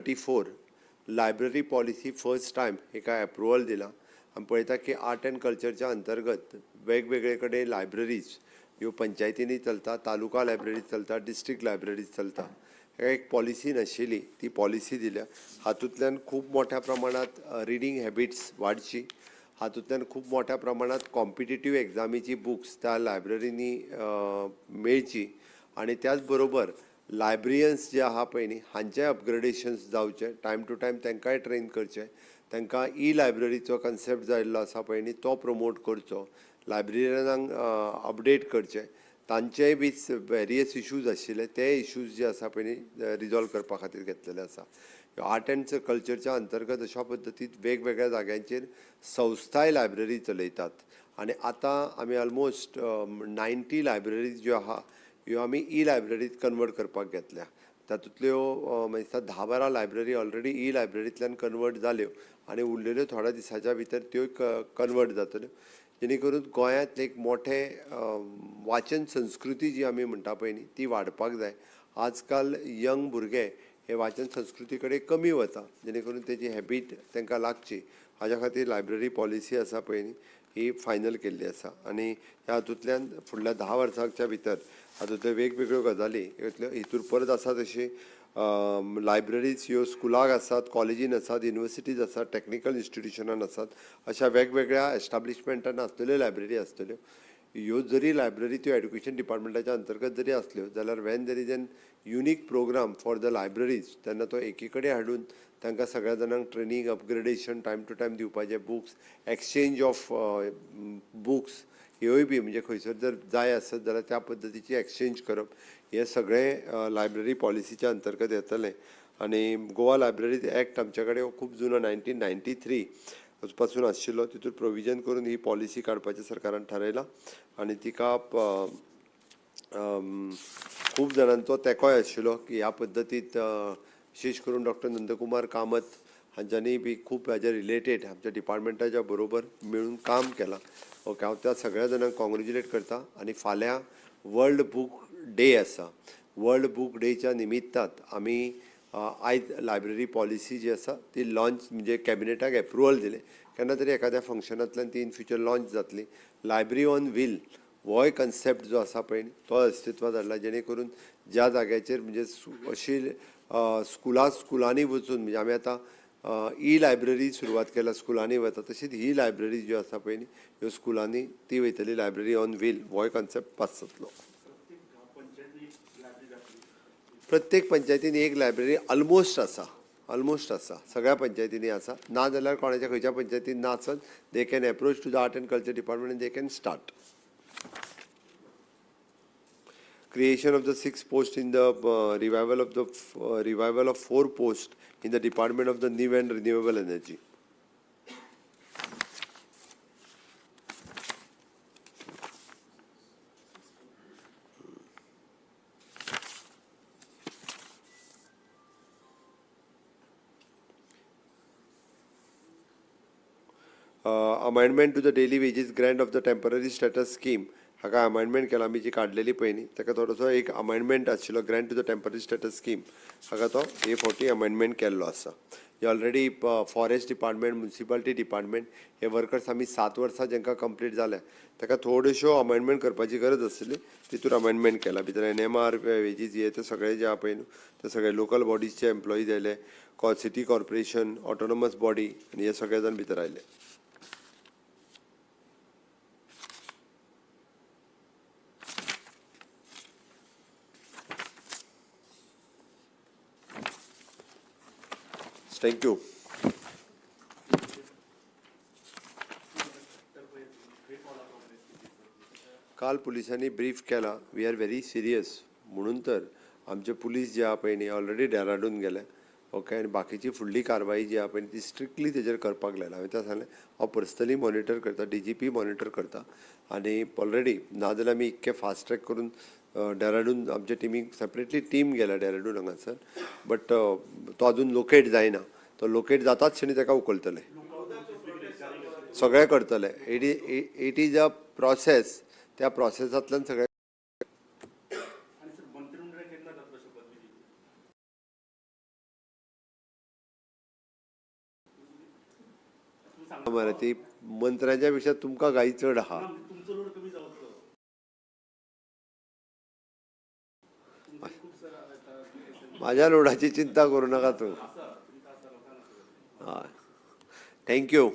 34 library policy first time हेका approval दिलां. आमी पळयता की आर्ट एंड कल्चरच्या अंतर्गत वेगवेगळे कडेन लायब्ररीज ह्यो पंचायतींनी चलता, तालुका लायब्ररीज चलता, डिस्ट्रिक्ट लायब्ररीज चलता. हेका एक पॉलिसी नाशिल्ली, ती पॉलिसी दिल्या. हातूंतल्यान खूब मोठ्या प्रमाणांत रिडींग हॅबिट्स वाडची, हातूंतल्यान खूब मोठ्या प्रमाणांत कॉम्पिटिटीव एग्जामीची बुक्स त्या लायब्ररींनी मेळची आनी त्याच बरोबर लायब्रियन्स जे आहा पळय न्ही हांचें अपग्रेडेशन्स जावचें, टायम टू टायम तांकांय ट्रेन करचें, तांकां ई लायब्ररीचो कन्सेप्ट जाल्लो आसा पळय न्ही तो प्रमोट करचो, लायब्ररियनांक अपडेट करचें, तांचेय बी वेरियस इशूज आशिल्ले ते इशूज जे आसा पळय न्ही रिजॉल्व करपा खातीर घेतलेले आसा. आर्ट एंड कल्चरच्या अंतर्गत अशा पद्दतीन वेगवेगळ्या जाग्यांचेर संस्थाय लायब्ररी चलयतात आनी आतां आमी ऑलमोस्ट 90 लायब्ररीज ज्यो आहा ह्यो आमी ई लायब्ररीत कन्वर्ट करपाक घेतल्या. तातूंतल्यो म्हाका दिसता 10-12 लायब्ररी ऑलरेडी ई लायब्ररींतल्यान कन्वर्ट जाल्यो आनी उरलेल्यो थोड्या दिसाच्या भितर त्यो कन्वर्ट जातल्यो, जेणे करून गोंयांत एक मोठें वाचन संस्कृती जी आमी म्हणटा पळय न्ही ती वाडपाक जाय. आजकाल यंग भुरगे हे वाचन संस्कृती कडेन कमी वता, जेणे करून तेजी हॅबीट तांकां लागची हाज्या खातीर लायब्ररी पॉलिसी आसा पळय न्ही ही फायनल केल्ली आसा. आनी ह्या हातूंतल्यान फुडल्या 10 वर्सांच्या भितर हातूंतल्यो वेगवेगळ्यो गजाली हितूर परत आसा तशी लायब्ररीज ह्यो स्कुलाक आसात, कॉलेजीन आसात, युनिवर्सिटीज आसात, टॅक्निकल इन्स्टिट्युशनान आसात, अशा वेगवेगळ्या एस्टाब्लिशमेंटान आसतल्यो लायब्ररी आसतल्यो. ह्यो जरी लायब्ररी त्यो एड्युकेशन डिपार्टमेंटाच्या अंतर्गत जरी आसल्यो जाल्यार when there is an unique programme for the libraries तेन्ना तो एकी कडेन हाडून तांकां सगळ्या जाणांक training, upgradation time to time दिवपाचें, बुक्स एक्सचेंज ऑफ बुक्स ह्योय बी म्हणजे खंयसर जर जाय आसत जाल्यार त्या पद्दतीची एक्सचेंज करप, हें सगळें लायब्ररी पॉलिसीच्या अंतर्गत येतलें. आनी गोवा लायब्ररीज एक्ट आमचे कडेन खूब जुनो 1993 पासून आशिल्लो, तितून प्रोविजन करून ही पॉलिसी काडपाचें सरकारान थारायलां आनी तिका खूब जाणांचो तेंकोय आशिल्लो की ह्या पद्दतींत विशेश करून डॉक्टर नंदकुमार कामत हांच्यांनी बी खूब हाज्या रिलेटेड आमच्या डिपार्टमेंटाच्या बरोबर मेळून काम केलां. ओके, हांव त्या सगळ्या जाणांक कॉंग्रेच्युलेट करता. आनी फाल्यां वर्ल्ड बूक डे आसा. वर्ल्ड बूक डेच्या निमित्तान आमी आयज लायब्ररी पॉलिसी जी आसा ती लॉन्च म्हणजे कॅबिनेटाक एप्रुवल दिलें. केन्ना तरी एखाद्या फंक्शनांतल्यान ती इन फ्युचर लॉन्च जातली. लायब्ररी ऑन व्हील होय कन्सेप्ट जो आसा पळय तो अस्तित्वांत हाडला, जेणे करून ज्या जाग्याचेर म्हणजे अशी स्कुलांनी वचून म्हणजे आमी आतां ई लायब्ररी सुरवात केल्या, स्कुलांनी वता, तशीच ही लायब्ररी ज्यो आसा पळय न्ही ह्यो स्कुलांनी ती वयतली. लायब्ररी ऑन व्हील होय कन्सेप्ट पास जातलो. प्रत्येक पंचायतीन एक लायब्ररी ऑलमोस्ट आसा, ऑलमोस्ट आसा, सगळ्या पंचायतींनी आसा. ना जाल्यार कोणाच्या खंयच्या पंचायतीन ना आसत they can approach to the art and culture department and they can start. Creation of the 6 posts in the revival of 4 posts in the Department of the New and Renewable Energy. Amendment to the daily wages grant of the temporary status scheme, हाका amendment केला. आमी जी काडलेली पळय न्ही ताका थोडोसो एक अमेंडमेंट आशिल्लो grant to the temporary status scheme, हाका तो हे फावटी अमेंडमेंट केल्लो आसा. हे already forest department, municipality department हे वर्कर्स आमी 7 वर्सां जांकां कंप्लीट जाल्या ताका थोड्योश्यो अमेंडमेंट करपाची गरज आशिल्ली, तितूर अमेंडमेंट केला. भितर NMR wages हे ते सगळे जे आहा पळय न्हू ते सगळे लोकल बॉडीजचे एम्प्लॉईज आयले, सिटी कॉर्पोरेशन, ऑटोनॉमस बॉडी आनी हे सगळे जाण भितर आयले. Thank you. काल पुलिसांनी ब्रीफ केला, we are very serious म्हणून तर आमचे पुलीस जे आहा पळय न्ही ऑलरेडी डेहराडून गेले. ओके, आनी बाकीची फुडली कारवाई जी आहा पळय ती स्ट्रिक्टली तेजेर करपाक लायला. हांवें ताका सांगलें हांव पर्सनली मॉनिटर करता, DGP monitor करता आनी ऑलरेडी नाजाल्यार आमी इतके फास्ट ट्रॅक करून डेहराडून आमच्या टिमीक सेपरेटली टीम गेल्या डेहराडून हांगासर, बट तो अजून लोकेट जायना. तो लोकेट जाताच क्षणी ताका उखलतले, सगळें करतले. It is a process, त्या प्रोसेसांतल्यान सगळें. मरे ती मंत्र्यांच्या पेक्षा तुमकां घाई चड आहा. तुमचो लोड कमी जावचो. माझ्या लोडाची चिंता करू नका तूं. हय, thank you.